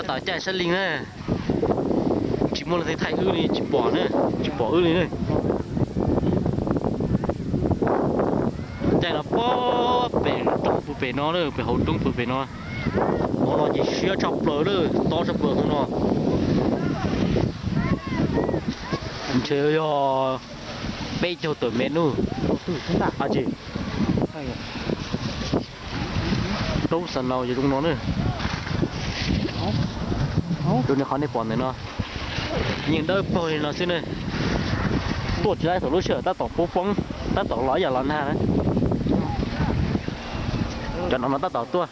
Tom caij saib li na, tsis muaj leej twg thaij wb li, tsis pom na, tsis pom wb li na. Caij no puag pem roob puag pem no na, pem hauv roob puag pem no. Hauv no ces siab tshaj plaws na, tob tshaj plaws hauv no. Ntshe yog peb caug tawm mev nub. Roob xa nau yog zoo no na. Zoo li qhov nej pom ntawm no, yeej dawb paug li no xwb na. Tuaj tsis laib thaum lub sij hawm tab tom poob poob, tab tom los ib yam los nag na. Cov no no tab tom tuaj.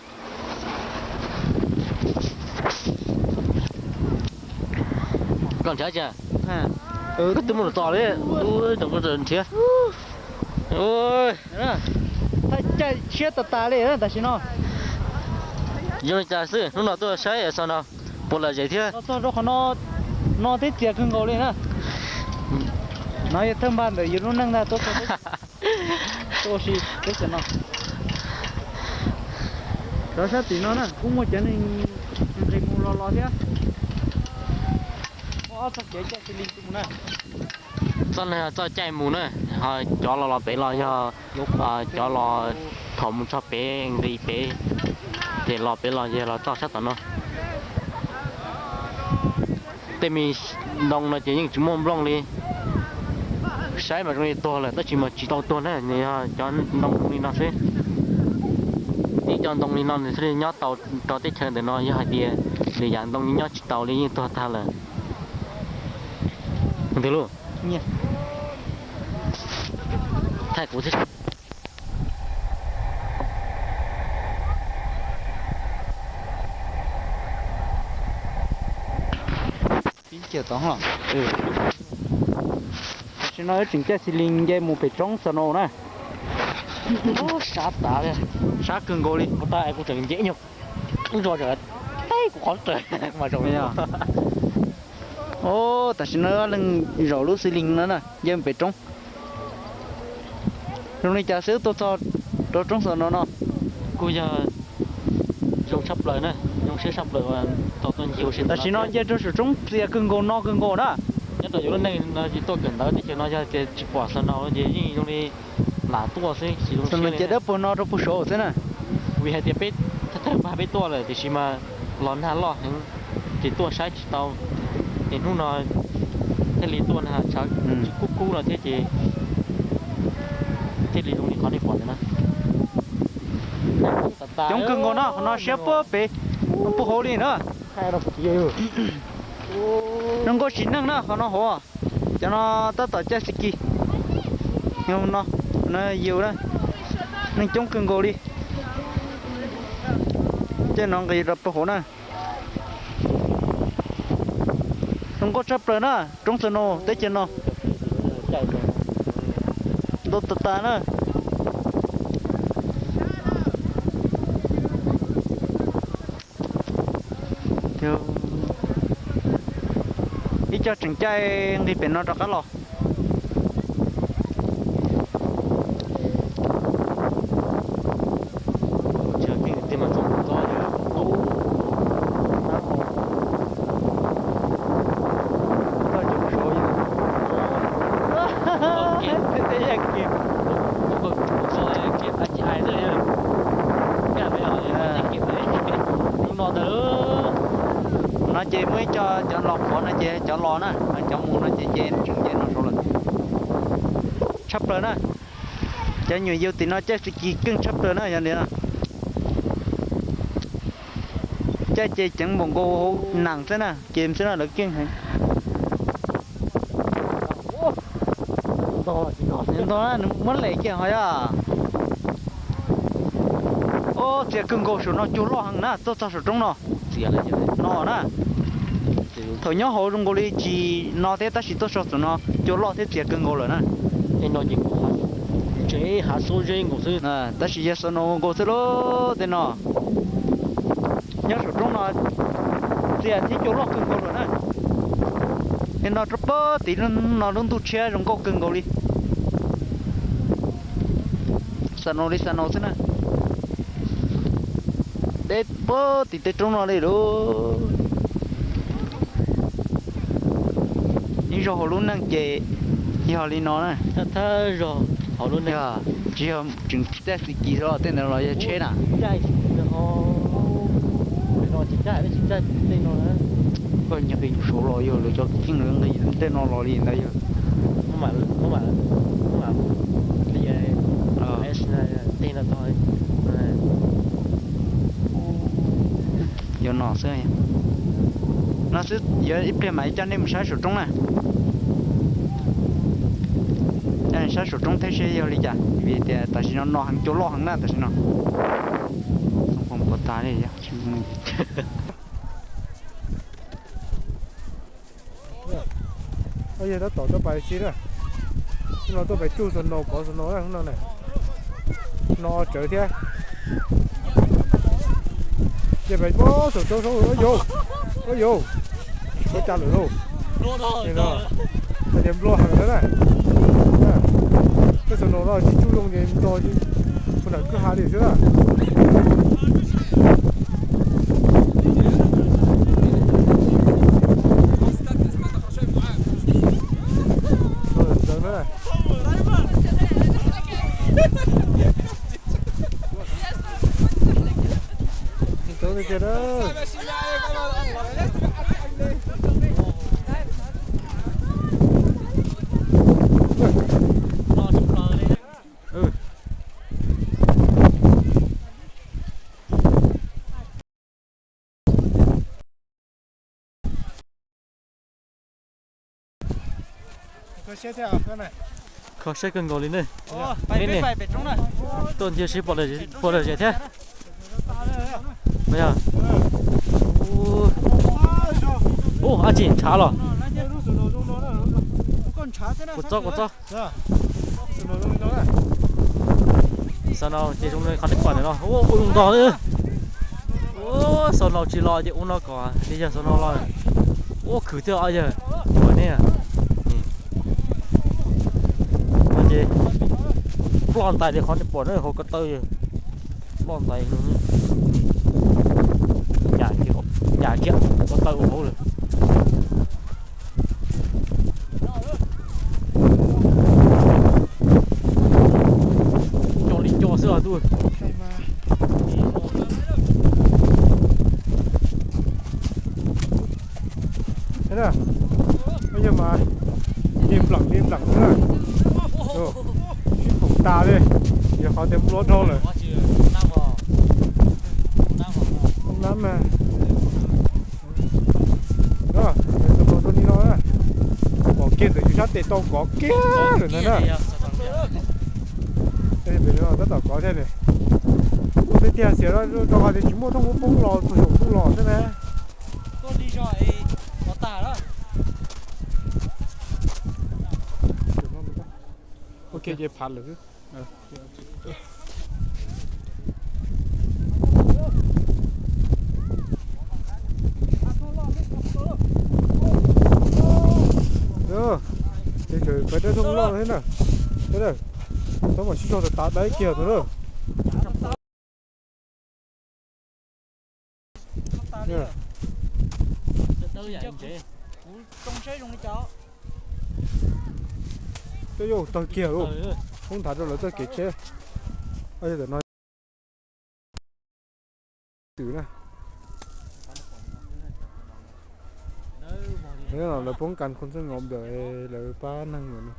Koj nrhiav tsis? Koj twb muaj lus txog li, nrhiav. Thaj caij siab tas tas li tam sim no. Zoo li cas xwb, hnub no tuaj saib xa nau puas lom zem thiab. Los txog rau qhov no, no twb txias kawg nkaus li na. No yog thawj npaj ntawm yus lub neej ntag, tuaj txog teb chaws no. Cov sab tim no na kuj muaj cov neeg nqis mus los los thiab. Muaj ob txoj kev caij xi li mus na. Txoj no yog txoj caij mus na, ho cov los los pem los yog cov los thaum mus txog pem nqis pem, ces los pem los yog los txoj sab tom no. Tej me ntoo no ces yeej tsis muaj nplooj li. Saib mas zoo li tuag lawm tab sis mas tsis tau tuag na, nws yog cov ntoo li no xwb. Tib cov ntoo li no nws thiaj li nyob tau rau teb chaws ntawm no, yog hais tias lwm yam ntoo nyob tsis tau li yeej tuag tag lawm. Ntws lub thaij kuv thiab. Tam sim no wb tseem caij xi li nce mus pem roob xa nau na. Sab tas li, sab kawg nkaus li. Kuv tseem nce nyuag zog, teb kuv qhov raws mas zoo. Tam sim no leej zaum lub xi li no na nce mus pem roob. Zoo li cas xwb tuaj txog rau roob xa nau no? Kuj yog zoo tshaj plaws na, zoo siab tshaj plaws, tau tuaj ncig ua si. Tam sim no nce rau saum roob txias kawg nkaus no kawg nkaus na. Nyob rau yus lub neej no ces tuaj kawm ntawv teb chaws no yog tias tsis pom xa nau ces yeej zoo li lam tuaj xwb, tsis zoo siab li. Ces dawb paug no rau puag saud xwb na. Vim hais tias peb thawj thawj npaj peb tuaj lawm tiam sis mas los nag loj heev ces tuaj saib tsis tau. Ces hnub no thiaj li tuaj na, tshav tsis kub kub no thiab ces thiaj li zoo li qhov nej pom ntawd na. Coob kawg nkaus no, qhov no siab puag pem, puag hauv li na. Zoo nkauj sim neej na qhov no hauv. Cov no tab tom caij xi kis. No, no yus na, neeg coob kawg nkaus li. Caij no nqis rau puag hauv na. Zoo nkauj tshaj plaws na, roob xa nau teb chaws no. Ntau tas tas na. Ib co tseem caij nqis pem no rov qab los. No ces muaj ib co cov los qhuav no ces cov los na, cov mus no ces ces tseem nce no saud lawm. Tshaj plaws na. Cov nyuam yaus tim no caij xi kis keej tshaj plaws na yog li no. Caij ces ceev npaum nkaus hauv nas xwb na, ces xwb na lawv keej heev. Ntog na, nws muab lem kiag ho yog. Txias kawg nkaus saum no, cuag loj heev na, tuaj txog saum roob no. No na, thaum nyob hauv zoo nkaus li tsis no thiab tab sis tuaj txog saum no cuag loj thiab txias kawg nkaus lawm na. Tsev hav xub zeb nkaus xwb, tab sis yog xa nau nkaus xwb lauj tej no. Nyob saum roob no txias thiab cuag loj kawg nkaus lawm na. Tej no rau pem tid no lub ntuj tshiab zoo nkauj kawg nkaus li. Xa nau li xa nau xwb na. Deb pem tim tej roob no li lauj. Ib zaug hauv lub neej ces yog li no na. Yog tsis yog tseem tsis taj xi kis xwb los tej ntawd los yog tsheb na. Koj nyiam qi yus saud los yog lawv cov keej lawv nqis tej no los li ntawd yog. Yog no xwb. No xwb, yuav ib pliag mam li coj nej mus saib saum roob na. Saib saum roob thiab seb yog li cas, vim tias tam sim no no heev, cua loj heev na tam sim no. Txooj phoom puas tas li. Yog tab tom tuaj pais tsi na, hnub no tuaj pais tsuj snow, kov snow na hnub no na. No tsawv thiab. Ces pais pob saum roob saud, ua yau, ua yau, ua cas lawm lauj. Hais tias nplua heev na. Tej snow no tsis tsuj zoo ces nto mus nram kwj ha li xwb na. Kho siab kawg nkaus li ne. Tuaj ntsia seb puas lom zem thiab. Ub, dab tsi ntshav los? Kuv txob, kuv txob. Xaus no ces zoo li qhov nej pom ntawm no, ua ntog. Xaus no tsis los ces ua no kom li yog xaus no los. Ua khwv thiab os yawg, ua ne. No ces ploj ntais li qhov nej pom na, hauv ko taw yawg. Ploj ntais, nyam kiag ko taw ua hauv lawm. Co li co xwb os ntuj. Yog mas, ni nplam ni nplam xwb na. Sib khoom tas li, yog qhov tias nplua dhau lawm. Nab, tus no tus ni no, pom kiag ntawm yus sab tes tau kov kiag lawm ntag na. Pem no tab tom kov thiab ne. Ua peb tiag xiav rau qhov tias tsis muaj thooj ub poob los saum ntuj los thiab na. Ua kiag ces phav lawm xwb. Ces tseem pais dawb thooj loj thiab na. Txhob mam sib zog tas tas ib kiag tau na. Peb yuav tawg kiag lauj, poob nthav rau lawv txoj kev tsheb. Tam no twm na. Lawv poob kas khoo xab ngos ntawm lawv pab neeg lawm no.